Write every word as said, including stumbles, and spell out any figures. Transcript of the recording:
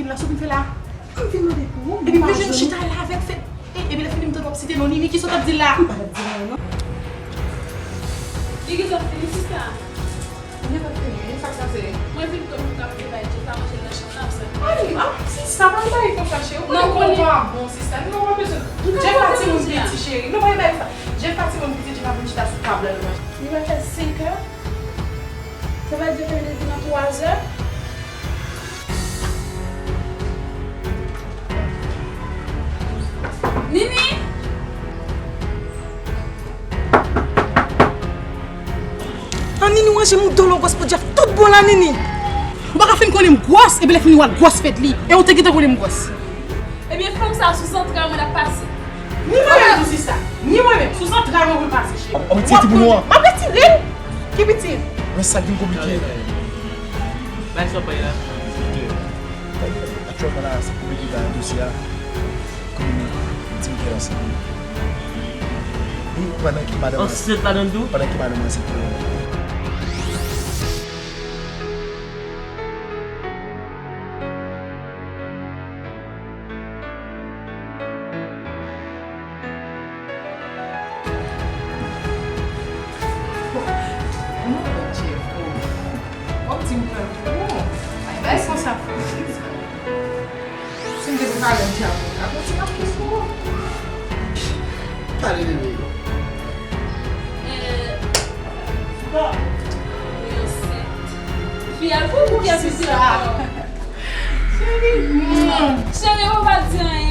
La sou m fè la. M vin mande pou ou. Epi m bezwen chita la avèk fè. E, epi lè fini m tande w ap site non Nini, kisa w t ap di la? M pa t ap di anyen non. Li gen zòt fini sista. Li gen zòt fini, wi, sa k pase? Mwen vin tankou m t ap te bay Jeff la manje nan chanm nan, sa. Ay, ah, sista, pa bay konsa, cheri. Ou konnen kò w pa bon, sista. Non, pa bezwen. Jeff pa timoun piti, cheri. Non, pa bay sa. Jeff pa timoun piti, Jeff ap vin chita sou tab la, l manje. Li va fè senk è. Sa vle di yo fè depi nan twa zè. Nini! An Nini, w ranje m dolo gwòs pou Jeff tout bon la, Nini! Ou pa ka fin konnen m gwòs, epi lè fini w al gwòs fèt li, e ou te gentan konnen m gwòs. Ebyen, fanm sa a sou zantray mwen l ap pase. Ni mwen menm tou sista. Ni mwen menm. Sou zantray mwen pou l pase, cheri. Ou ap retire ti boulon an? M ap retire l. Ki pitit? Men sa k vin konplike. Bay sa w bay la. Aktyèlman la, se konplike ba dosye a. Kounye a, di m ki ansent. Ni pandan ki madanm ansent ladan l tou? Pandan ki madanm ansent tou. Bon, nou wè Jeff, oh. W ap di m pran l pou ou. Ay, bay sa sa fou. Si m te pou pale m di avoka, bon, ti m ap plis pou ou. Pale bebe. Euh, bon. Mwen ansent. Fi a pou ou ki ansent ankò? Cheri, mwen. Cheri, ou pa di anyen.